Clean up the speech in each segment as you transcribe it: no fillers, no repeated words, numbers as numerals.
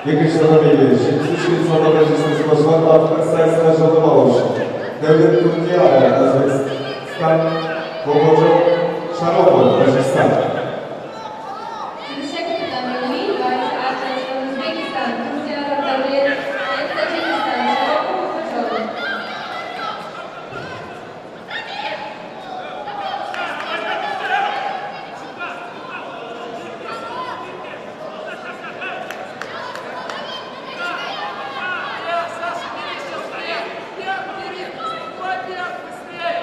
Екінші татамиге 73 келі салмақ дәрежесінде спортшылар ақтық сайысқа жолдама алу үшін Дәулет Турдияров, Өзбекстан, Бободжон Шаропов, Тәжікстан. To the second tatami, we invite athletes from Uzbekistan, Turdiyarov Davlet, and Tajikistan, Sharopov Bobojon. Саша, бери сейчас, вперед! Вперед, бери! Давай вперед, быстрее!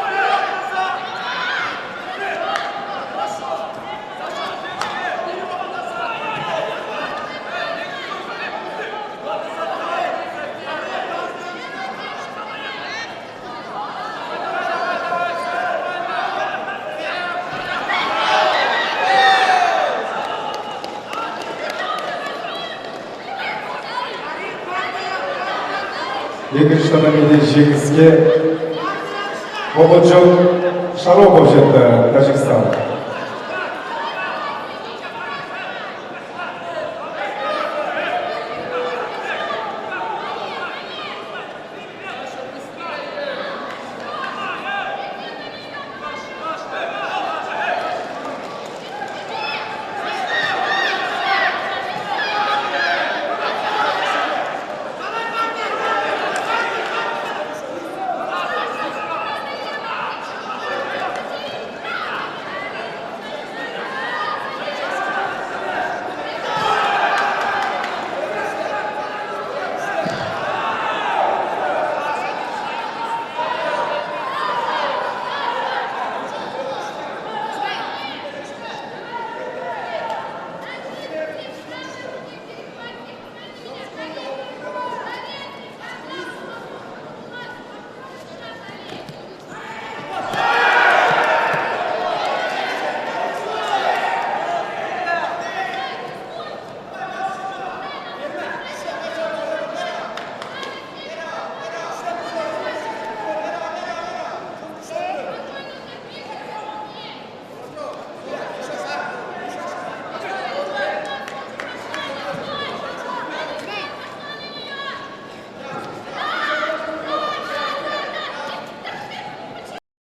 Вперед, назад! Хорошо! Саша, вперед, назад! Назад, давай! Вперед! Давай, давай, давай, давай! Екінші татамиде жеңіске Бободжон Шаропов жетті, Тәжікстан.